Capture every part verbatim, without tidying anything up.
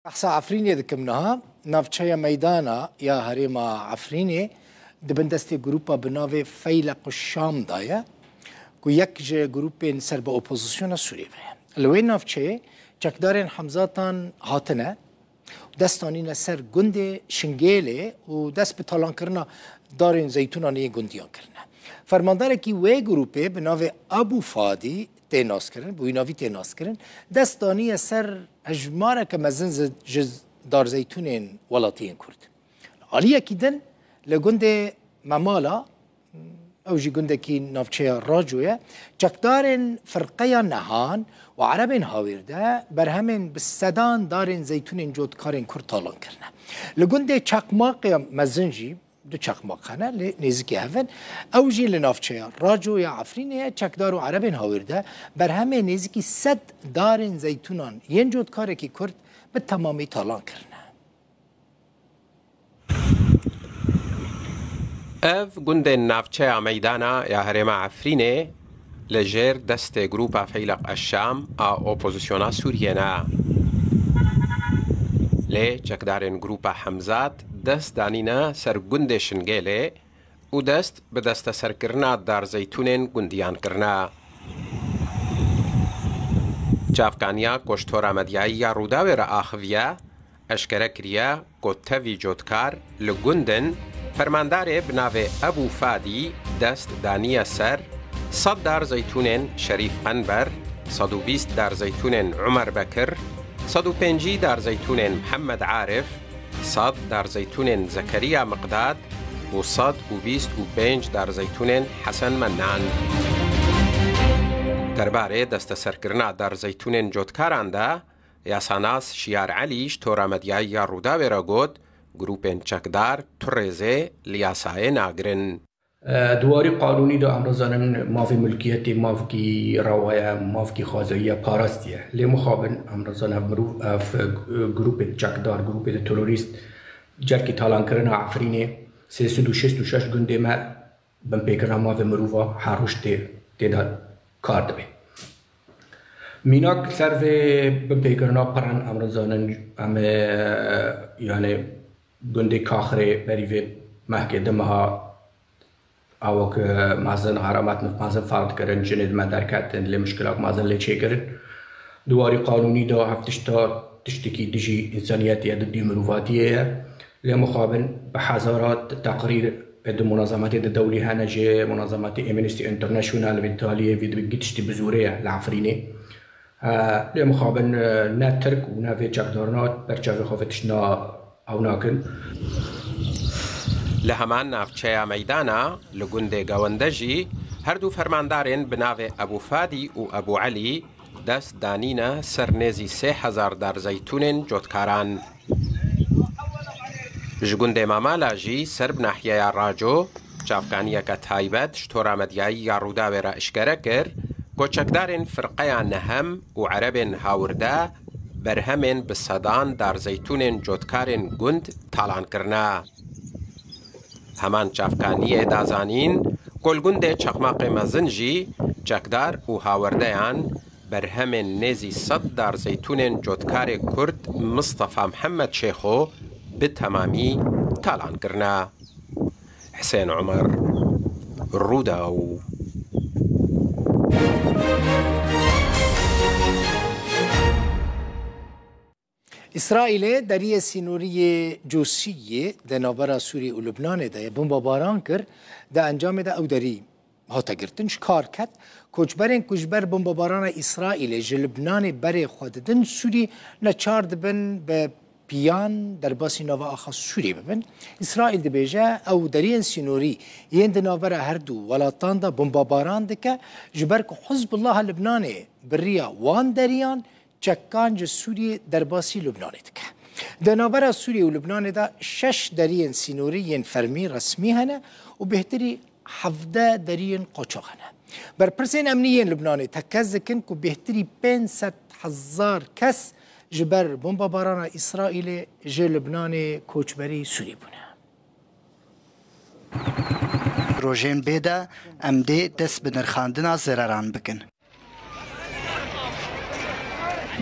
Behsa Efrînê dikim niha. Navçeya Meydana ya herêma Efrînê di bin destê grûpa bi navê Feyleq Şam de ye, ku yek ji grûpên ser bi opozisyona Sûriyê ve ye. Li wê navçeyê çekdarên Hemzatan hatine, dest danîne ser gundê Şingêlê û dest bi talankirina darên zeytûnan yên gundiyan kirine. Fermandarekî wê grûpê bi navê Abu Fadî tê naskirin, bi wî navî tê naskirin, dest daniye ser hejmareke mezin ji, ji darzeytûnên welatiyên Kurd. Aliyekî din li gundê Memala, ew jî gundekî navçeya Raco ye, çekdarên firqeya Nehan û Erebên Hawêrde berhemên bi sedan darên zeytûnên cotkarên Kurd talan kirine. Li gundê Çaqmaqê mezin jî du çaqmaq hene, lê nêzîkî hev in. Ew jî li navçeya Raco ya Efrînê ye, çekdar û Erebên Hawêrde berhemê nêzîkî sed darên zeytûnan yên cotkarekî Kurd bi temamî talan kirine. Ev gundên navçeya Meydana ya herêma Efrînê li jêr destê grûpa Feyleq Eşşam a opozisyona Sûriyê ne. Lê çekdarên grûpa Hemzat dest danîne ser gundê Şingêlê û dest bi desteserkirina darzeytûnên gundiyan kirine. Çavkaniya ku ji tora medyayî ya Rûdawê re axiviye, eşkere kiriye ku tevî cotkar li gund in, fermandarê bi navê Ebû Fadî dest daniye ser sed dar zeytûnên Şerîf Enber, sed û bîst dar zeytûnên Umer Bekir, sed û pêncî dar zeytûnên Mihemed Arif, sed dar zeytûnên Zekeriya Miqdad û sed û bîst û pênc dar zeytûnên Hesen Mennan. Derbarê desteserkirina dar zeytûnên cotkaran de, yasanas Şiyar Elî ji tora medyayî ya Rûdawê re got, grûpên çekdar tu rêzê li yasayê nagirin. Di warî qanûnî de em re zanin mafê milkiyetê mafkî rewa ye, mafkî xwezayî ye, parastî ye. Lê mixabin em re zanin ev mirov, ev, e, grûpê çekdar, grûpê de terorîst, cerkî talankirina Efrînê sê sed û şêst û şeş gundê me binpêkirina mafê mirova her roj tê, tê de kar dibe. Mînak ser vê binpêkirina pir in, em re zanin, em ê, yanê gundê Kaxirê berî vê mehkê di meha, ew ku mezin xeramet mezin fewt kirin, jinê di me derketin, lê mişkilak mezin lê çêkirin. Di warî qanûnî de ev tişta tiştekî dijî însaniyetê ye, dijî mirovatiyê ye. Lê mixabin bi hezara teqrîr di munazemetê di dewlî hene, ji munazemetê Amnesty International vê taliyê vê dibê gî tiştî bi zorê ye li Efrînê. E, lê mixabin, e, ne Tirk û ne vê çekdarina ber çavê xwe vê tiştna ew nakin. Li heman navçeya Meydana, li gundê Gewende jî, her du fermandarên bi navê Ebû Fadî û Ebû Elî dest danîne ser nêzî sê hezar dar zeytûnên cotkaran. Ji gundê Mamala jî ser bi nahiyeya Raco, çavkaniyeke taybet ji tora medyayî ya Rûdawê re eşkere kir ku çekdarên firqeya Nehem û Erebên Hawirde berhemên bi sedan dar zeytûnên cotkarên gund talan kirine. Heman çavkaniyê da zanîn ku li gundê Çaqmaqê Mezin jî çekdar û hawerdeyan berhemên nêzî sed dar zeytûnên cotkarê Kurd Mistefa Mihemed Şêxo bi temamî talan kirine. Hisên Omer, Rûdaw. Îsraîlê deriyê sînorî yê Cosiyê di navbera Sûriyê û Lubnanê de ye, bombebaran kir, di encamê de ew derî hate girtin, ji kar ket. Koçberên ku ji ber bombebarana Îsraîlê ji Lubnanê berê xwe didin Sûrî, neçar dibin bi piyan derbasî nava axa Sûriyê bibin. Îsraîl dibêje ew deriyên sînorî yên di navbera her du welatan de bombebaran dike, ji ber ku Hizbullaha Lubnanê bi riya wan deriyan çekan ji Sûriyê derbasî Lubnanê dike. Di navbera Sûriyê û Lubnanê de şeş deriyên sînorî yên fermî resmî hene û bêhtirî hevdeh deriyên qoçax hene. Berpirsên emnî yên Lubnanê tekez dikin ku bêhtirî pênc sed hezar kes ji ber bombebarana Îsraîlê ji Lubnanê koçberî Sûrî bûne. Rojên bê de em dê dest bi nirxandina zereran bikin.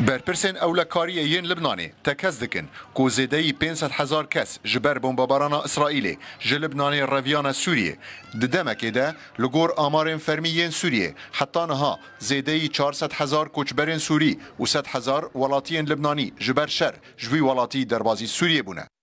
Berpirsên ewlekariyê yên Libnanê tekez dikin ku zêdeyî pênc sed hezar kes ji ber bombebarana Îsraîlê ji Libnanê reviyane Sûriyê. Di demekê de, li gor amarên fermî yên Sûriyê, heta niha zêdeyî çar sed hezar koçberên Sûrî û sed hezar welatiyên Libnanî ji ber şer ji wî welatî derbazî Sûriyê bûne.